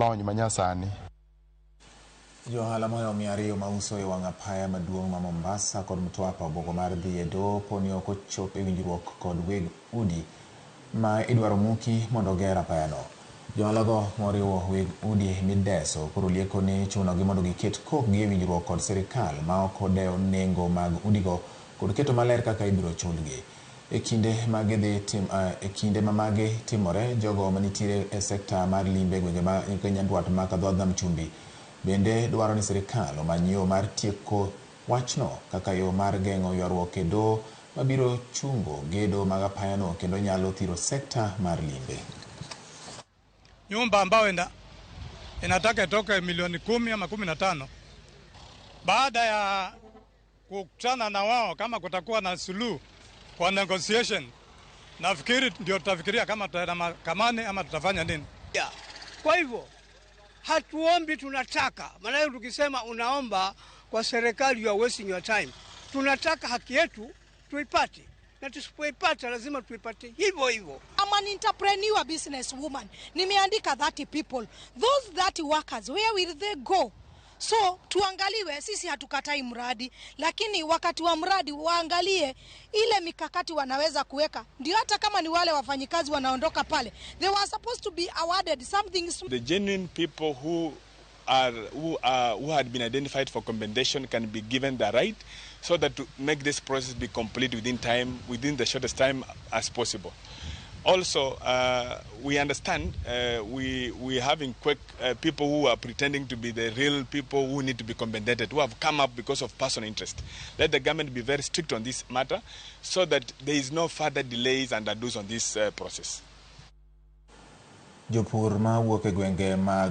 lony manyasani. Jo ohala mohewo 200 mauso e wang' apaya maduong' ma Mombasa kod Mtwapa obwogo mar dhi e doho poni ok ochop e winjruok kod weg udi ma idwaro muki mondo oger apayano. Jo ohalago moriwo weg udi mideso koro lieko ni chunogi mondo giket kokgi e winjruok kod sirikal ma ok odewo nengo mag udigo kod keto maler kaka ibiro chulgi. E kinde ma gidhi tim, e kinde ma magi timore, jogo manitiere e sekta mar limbe e gwenge ma nyandwat ma kadho nam chumbi bende dwaro ni sirikal omany yo mar tieko wachno kaka yo mar geng'o ywaruok e doho mabiro chungo gedo mag apayano kendo nyalo thiro sekta mar limbe. Nyumba ambayo inataka itoke milioni 10 ama 15, baada ya kukutana na wao, kama kutakuwa na suluhu kwa negotiation, nafikiri ndio tutafikiria kama tutaenda mahakamani ama tutafanya nini. Yeah. Kwa hivyo hatuombi, tunataka. Maanake tukisema unaomba kwa serikali, you are wasting your time. Tunataka haki yetu tuipate, na tusipoipata lazima tuipate hivyo hivyo. I'm an entrepreneur business woman. Nimeandika 30 people. Those 30 workers, where will they go? So tuangaliwe, sisi hatukatai mradi, lakini wakati wa mradi waangalie ile mikakati wanaweza kuweka, ndio hata kama ni wale wafanyikazi wanaondoka pale, they were supposed to be awarded something. The genuine people who had been identified for compensation can be given the right so that to make this process be complete within time, within the shortest time as possible. Also, we understand we having quick people who are pretending to be the real people who need to be compensated, who have come up because of personal interest. Let the government be very strict on this matter so that there is no further delays and abuse on this process. Jopur ma wuok e gwenge mag